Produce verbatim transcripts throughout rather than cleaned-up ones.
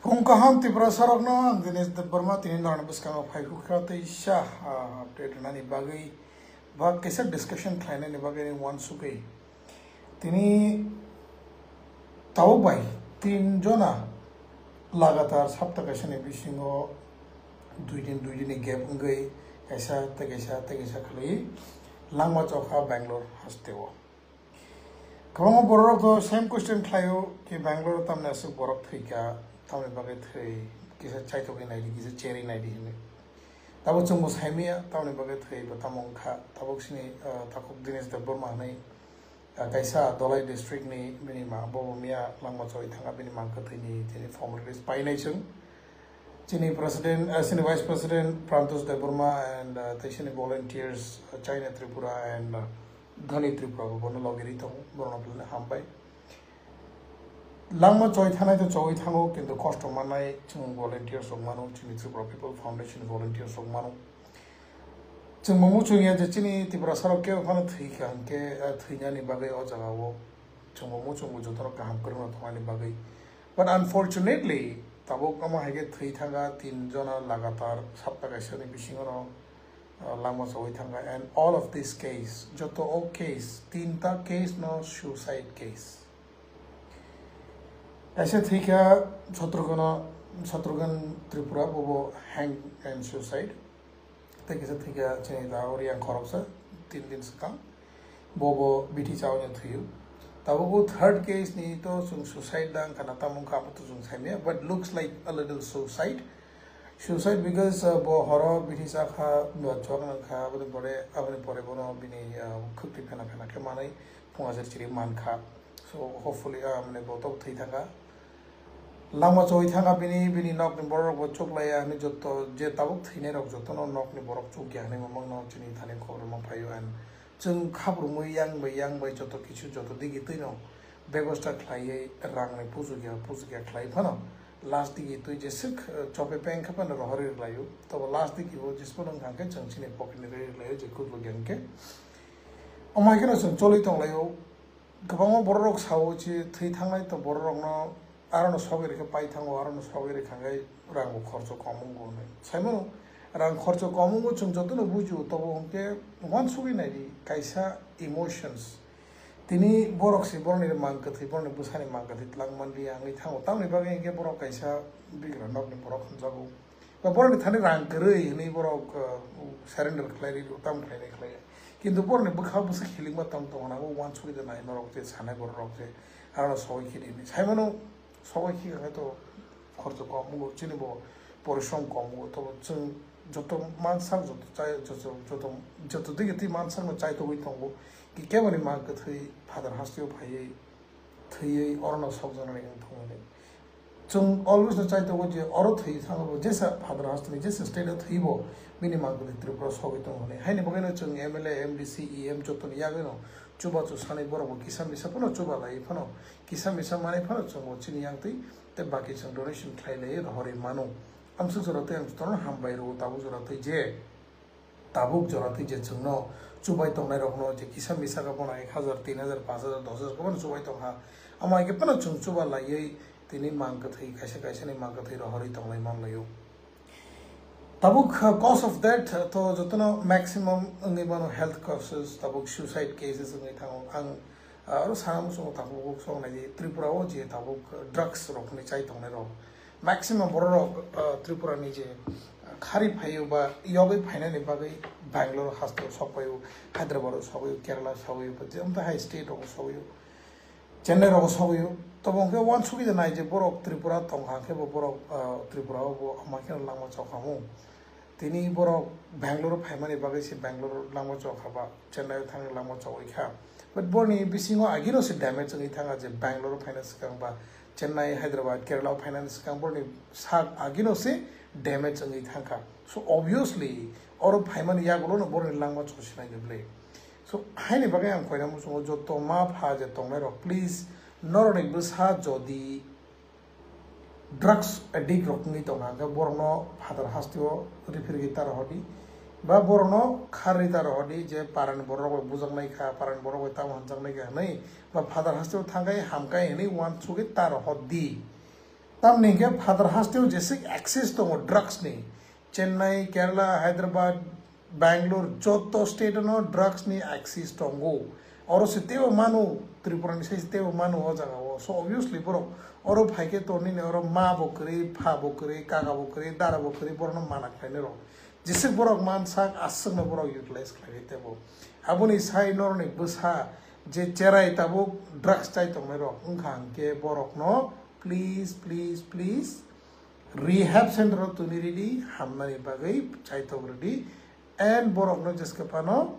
Phung kaham Tiprasarokno ang Dinesh Debbarma tini norokni bwskango phai hukha tei sa, ah, update rwnani bagwi ba kaisa discussion khlainani bagwi ani uansugwi. Tini tabuk bai tin jona lagatar sapta kaisani bisingo dui din, dui din ni gap wngwi kaisa tei kaisa tei kaisa khwlwi langma chokha Bangalore hasteo. Kwbangma bororok to same question khlaio ki Bangalore tamni aswk borok thwikha, tamni bagwi thwi, kisa chaitogwi naidi, kisa cherwi naidi hinwi. Tabuk chwngbo saimaya, tamni bagwi thwi bo tamo wngkha. Tabuk sini, ah, takhuk Dinesh Debbarma hinwi, ah, kaisa Dhalai district ni bini ma, bo miya langma choi thanga bini mang kwthwini tini formal release painai chwng. Chini president, ah, chini vice president Prantosh Debbarma and, ah, tei chini volunteers, ah, China Tripura and, ah, Dhani Tripura bo bono logi ri tongo, borokno belai hambai. Langma choi thanai to choi thango, kintu kosto mannai chwng volunteers rok mano, chini Tripura People Foundation volunteers rok mano. Chwng bo muchung ya je chini Tiprasa rok kebo phano thwi kha hwnkhe, ah, thwinani bagwi o jaga o chwng bo muchung bo jotono kaham kwrwngno thwngnani bagwi. But unfortunately, tabuk omo hai khe thwi thanga tin jona lagatar sapta kaisani bisingo no, ah, langma chawi thanga, and all of this case, joto o case, tinta case no suicide case. Kaisa thwikha Shatrughan, Shatrughan Tripura, bobo hang and suicide. Tei kisa thwikha chini da Oriang khoroksa, tin din swkang. Bobo bithi chawi thwiyo. Tabuk third case ni to chwng suicide da wngkha na tamo wngkha abo to chwng saimaya, but looks like a little suicide. Suicide because, uh, bo horo bithi chakha, ba chwk nangkha, aboni pore, aboni pore bono bini, uh, khwktwi phena phena khe manwi phunga jer chiri mankha. So hopefully, uh, mane bo tok thwi thangkha. Langma choi thangkha bini, bini nokni borok bo chuk laiya hinwi joto je tabuk thwinai rok jotono nokni borok chuk ya hinwi mamang no chini thani khobor ma phaio and chwng khabrumwi yang bai yang bai joto kisu joto digi twino bebosta khlaiwi rangni pujukya pujukya khlai phano last digi twi jeswk, eh, chope peng khe phano rohorwi rwlaio. Tobo last digi o jesphano wngkha khe chwng chini pocket ni rwi rwlaio je kukluk ya hwnkhe. Omo hai kheno chwng choli tonglaio. Kwbangma bororok sao je thwi thangnai to bororokno arono sogwi rwkhe pai thango, arono sogwi rwkha hwnkhe rangbo khorcho kom wngo hwnwi. Saimano rang khorcho kom wngo chwng jotono bujio, tobo hwnkhe uansugwi naidi kaisa emotions. Tini borok se borokni mang kwthwi, borokni bwsani mang kwthwi twlang manliya wngwi thango. Tamoni bagwi hwnkhe borok kaisa bigra nokni borok hwnjago. Ba borokni thani rang kwrwi hinwi borok, uh, surrender khlai ri, tamo khlainai khlaiya. Kintu borokni bwkha bwswk healing ma tong tongo, nangbo uansugwi da nai norok je sanai bororok je, aro sogwi khe di hinwi. Saimano sogwi khe khe to khorcho kom wngo, chini bo porishrom kom wngo, tobo chwng joto mansak, joto chai, joto, joto, joto digi twi mansakno chaitogwi tongo. Ki keboni mang kwthwi Father hasteo phaiwi thwiwi orono sokjaknani wng thung hinwi. Chwng always no chai tongo je oro thwi thangbo jesa Father hasteni jesa state o thwibo bini mang kwthwi Tripura sogwi tongo hinwi. Haini bagwino chwng M L A, M D C, E M jotoni yagwino chubachu sanwi borokbo kisa misa phano chuba lai phano kisa misa manwi phano chwngbo chini yangtwi tei baki chwng donation khlai lai rohorwi mano. Amswk jora tei ang jotono hambai rwo tabuk jora tei je Tabuk jora twi je chwngno chubai tongnairokno je kisa misa khe bono ek hajar, tin hajar, panch hajar, dos hajar khe bono chubai tongkha. Amo hai khe phano chwng chuba laiwi tini mang kwthwi, kaisa kaisani mang kwthwi rohorwi tonglai manlaio. Tabuk, uh, cause of death, uh, to jotono maximum wngwi mano health causes, tabuk suicide cases wngwi thango. Ang, uh, aro sana muchungo tabuk sok nai di Tripura o je tabuk drugs rokni chai tongnai rok. Maximum bororok, uh, Tripura ni je khari phaio ba yogwi phainani bagwi Bangalore hasteo sokpaio, Hyderabad o sokpaio, Kerala sokpaio, ba je amta hai state rogo sokpaio, Chennai rogo sokpaio. Tobo hwnkhe uansugwi da nai je borok Tripura tongkha hwnkhe bo borok, uh, Tripura o bo ama kheno langma chokhamu. Tini borok Bangalore phaimani bagwi se Bangalore langma chokha ba Chennai o thangni langma chogwi kha. But borni bisingo agino se damage wngwi thangkha je Bangalore phaina swkang ba Chennai, Hyderabad, Kerala o phainani swkang borni sak agino se damage wngwi thangkha. So obviously oro phaimani yagulono borni langma chosinai de ble. So haini bagwi ang koina muchungo joto ma pha je tongnai rok please norokni bwsa jodi drugs addict rok wngwi tongkha, hwnkhe borokno phatar hasteo refer khe ta rohordi, ba borokno kharwi ta rohordi je parani borok rok bai bujaknai kha, parani borok bai tamo hamjaknai kha hwnwi, ba phatar hasteo thangkhai hamkhai hwnwi uansugwi ta rohordi. Tamni hwnkhe phatar hasteo jeswk access tongo drugs ni, Chennai, Kerala, Hyderabad, Bangalore, joto state no drugs ni access tongo. Oro se teibo manu, Tripura ni sai se teibo manu o jaga o. So obviously borok oro phaikhe to nini oro ma bo kwrwi, pha bo kwrwi, kaka bo kwrwi, dara bo kwrwi, borokno mana khlainai rok. Jeswk borok mansak, aswkno borok utilize khlainai teibo. Aboni sai norokni bwsa je cherai tabuk drugs chai tongnai rok wngkha hwnkhe borokno please, please, please rehab center o tuni ridi, hamnani bagwi chaitok ridi, and borokno jeske phano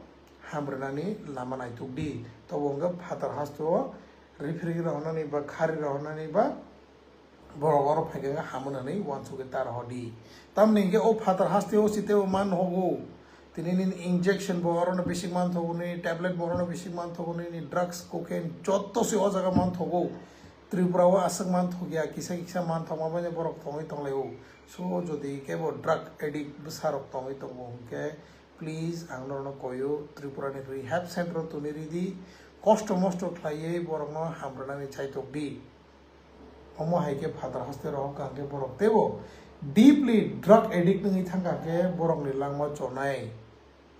hamrwnani lama naituk di. Tobo wngkha phatar hasteo referee rohornani ba khari rohornani ba borok oro phaikhe wngkha hamrwnani uansukgwi ta rohor di. Tamni hwnkhe o phatar hasteo siteo man hogo. Tini nini injection bo orono bisik man thogo, nini tablet bo orono bisik man thogo, nini drugs, cocaine joto se o jaga man thogo. Tripura o aswk man thokya, kisa kisa man thokma bai borok tongwi tonglaio. So jodi kebo drug addict bwsarok tongwi tongo hwnkhe, please ang norokno koio, Tripura ni rehab center o tuni ridi, kosto mosto khlaiwi borokno hamrwnani chaitok di. Omo hai khe phatar haste rohor kha hwnkhe borok teibo deeply drug addict wngwi thangkha khe borokni langma chonai.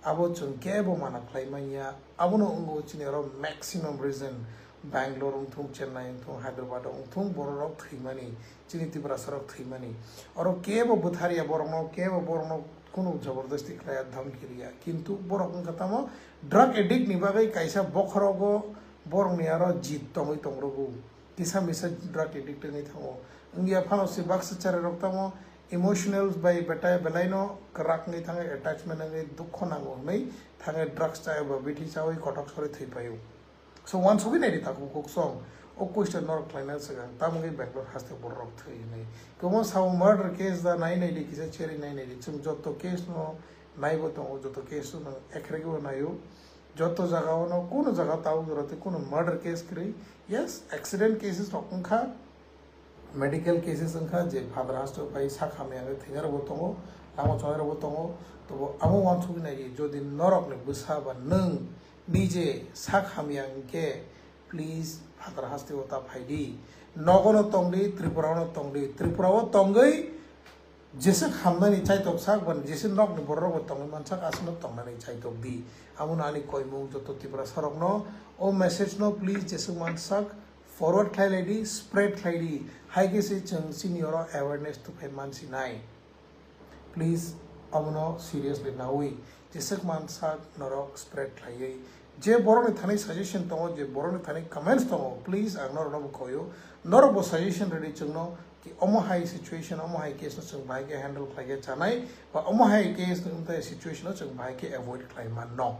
Abo chwng kebo mana khlai manya. Abono wngo chini oro maximum reason, Bangalore wngthung, Chennai wngthung, Hyderabad wngthung, bororok thwimani, chini Tiprasarok thwimani. Oro kebo bwtharya borokno, kebo borokno kunu jabardasti khlaiya, dhamki riya. Kintu borok wngkha tamo drug addict ni bagwi kaisa bokhorogo borokni aro jit tongwi tongrogo. Kisa misa drug addict wngwi thango. Wngya phano se baksa cherai rok tamo emotional bai betai belaino kwrak wngwi thango, attachment wngwi dukho nango hwnwi thango, drugs chai ba bithi chawi kothok sori thwi paio. So uansugwi naidi takhuk kuk song, o question norok khlaina swkang tamo wngwi Bangalore haste borok thwi hwnwi. Kwbangma sao murder case da nai naidi, kisa cherwi nai naidi, chwng joto case no naibo tongo, joto case no ekhrege bo naio. Joto jaga o no, kuno jaga tabuk jora tei kuno murder case kwrwi. Yes, accident cases rok wngkha, medical cases wngkha, je phatar haste pai sak hamya wngwi thwinai rok bo tongo, lama chonai rok bo tongo. Tobo amo uansugwi nai di, jodi norok ni bwsa ba nwng nije sak hamya hwnkhe, please phatar haste o ta phai di, nogo no tong di, Tripura o no tong di, Tripura o tongwi Jesa hamnani chaitok sak ban, jesa nokni borok bo tongwi mansak, aswkno tongnani chaitok di. Abono ani koimung joto Tiprasa rokno o message no please jeswk mansak forward khlai lai di, spread khlai di. Hai khe se chwng chini oro awareness tuphai mansinai. Please abono seriously nawi jeswk mansak norok spread khlaiwi. Je borokni thani suggestion tongo, je borokni thani comments tongo, please ang norokno bo khoyo. Norok bo suggestion rwdi chwngno. Ki omo hai situation, omo hai case no chwng bahai khe handle khlai khe chanai, ba omo hai case no wngtai situation no chwng bahai khe avoid khlai man no.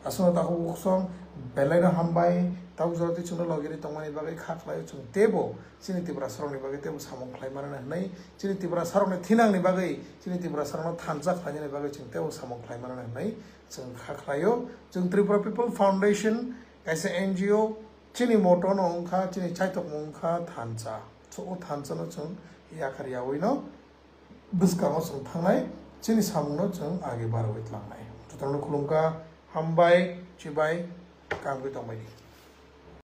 Aswkno takhuk bukhuk song belai no hambai, tabuk jora twi chwngno logi ri tongmani bagwi kha khlai o chwng teibo chini Tiprasa rokni bagwi teibo samung khlai mano hwnwi, chini Tiprasa rokni thinangni bagwi, chini Tiprasa rokno thansa khlainani bagwi chwng teibo samung khlai mano hwnwi chwng kha khlai o. Chwng Tripura People Foundation kaisa N G O, chini motto no wngkha, chini chaitokmung wngkha thansa. So o thansa no chwng yakar yawi no bwskango chwng thangnai, chini samung no chwng age barwi tlangnai. Jotono khulumkha, hambai, chibai, kaham khe tongbai di.